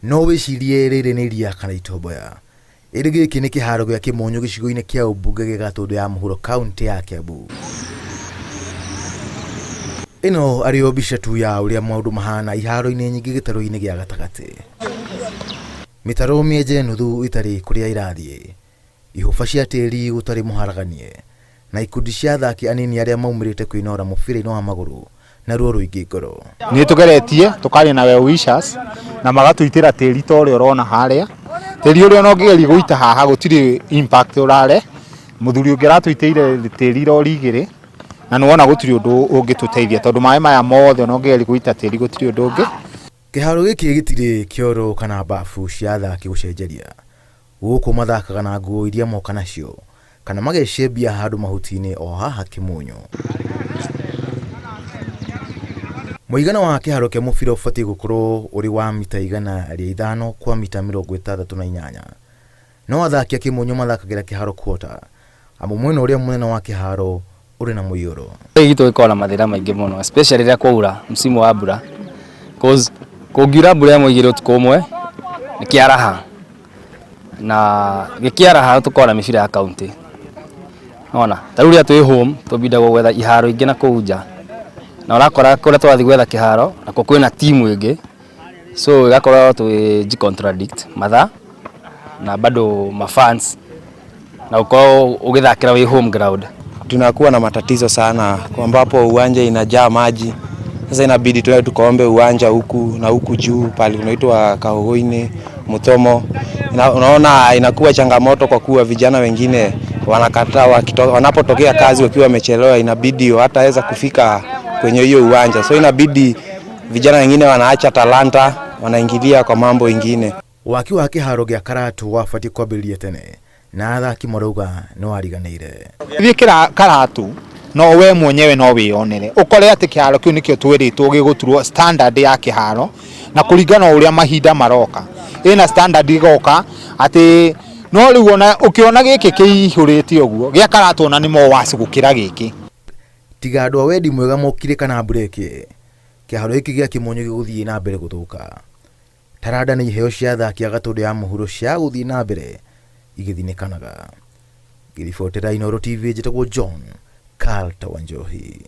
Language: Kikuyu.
No wĩcirie rĩrĩ nĩ iria kana itomboya. Ĩndĩ gĩkĩ nĩ kĩharo gĩa kĩmonyo gĩcigo-inĩ kĩa ũmbunge gĩa Gatũndũ ya mũhuro kaũntĩ ya Kiambu. Ĩno arĩ o mbica tu ya ũrĩa maũndũ mahana iharo-inĩ nyingĩ gĩtarũ-inĩ gĩa gatagatĩ. Mĩtaro mĩenje nuthu ĩtarĩ kũrĩa ĩrathiĩ. Ihũba cia tĩri gũtarĩ mũharaganie, na ikundi cia athaki anini arĩa maumĩrĩte kwĩnora mũbira-inĩ wa magũrũ na ruo rũingĩ ngoro. Nĩ tũgeretie tũkaria na well wishers na magatũitĩra tĩri ta ũrĩa ũrona harĩa. Tĩri ũrĩa ona ũngĩgeria gũita haha gũtirĩ impact ũrare. Mũthuri ũngĩ aratũitĩire tĩri rori igĩrĩ na nĩ wona gũtirĩ ũndũ ũngĩtũteithia tondũ maĩ maya mothe ona ũngĩgeria gũita tĩri gũtirĩ ũndũ ũngĩ. Kĩharo gĩkĩ gĩtirĩ kĩoro kana bafu cia athaki gũcenjeria. Gũkũ mathakaga na nguo iria moka nacio kana magecembia handũ mahuti-inĩ o haha Kĩmunyũ. Mũigana wa kĩharo kĩa mũbira ũbatiĩ gũkorwo ũrĩ wa mita 105 kwa mita 68. No athaki a Kĩmunyũ mathakagĩra kĩharo quarter amu mwena ũrĩa mũnene wa kĩharo ũrĩ na mũiyũro. Gĩkĩ gitũ gĩkoragwo na mathĩna maingĩ mũno especially rĩrĩa kwaura msimu wa mbura, cause kũngiura mbura ĩmwe igĩrĩ ũtukũ ũmwe nĩ kĩaraha, na gĩkĩaraha tũkoragwo na mĩbira ya county, nĩwona? Ta rĩu rĩrĩa twĩ home tũbindagwo gwetha iharo ingĩ na kũu nja, na ũrakora kũrĩa tũrathiĩ gwetha kĩharo nakuo kwĩna timu ĩngĩ, so ĩgakorwo twĩ contradict mathaa na bado mafans na ukorwo ũgĩthakĩra wĩ home ground. Tunakuwa na matatizo sana kwa ambapo uwanja inajaa maji. Sasa inabidi tuende tukaombe uwanja huku na huku juu pale unaitwa Kahogoine, Mutomo. Unaona inakuwa changamoto kwa kuwa vijana wengine wanakataa wanapotokea kazi wakiwa wamechelewa, inabidi hataweza kufika kwenye hiyo uwanja. So inabidi vijana wengine wanaacha talanta, wanaingilia kwa mambo ingine. Waki wa kĩharo gĩa Karatu wabatiĩ kwambĩrĩria tene na athaki marauga nĩ wariganĩire. Thiĩ Karatu no we mwenyewe no wĩyonere ũkore atĩ kĩharo kĩu nĩkĩo twĩrĩtwo gĩgũturwo standard ya kĩharo na kũringana na ũrĩa mahinda maroka ĩna standard ĩgoka atĩ no rĩu ona ũkĩona gĩkĩ kĩihũrĩte ũguo gĩa Karatu ona nĩ more worse gũkĩra gĩkĩ. Tiga andũ a wendi mwega mokire kana mbura ĩkĩe, kĩharo gĩkĩ gĩa Kĩmonyo gĩgũthiĩ na mbere gũthũka. Taranda nĩ iheo cia athaki a Gatũndũ ya mũhuro cia gũthiĩ na mbere igĩthinĩkanaga. Ngĩribotera Inooro TV njĩtagwo John Carl Wanjohi.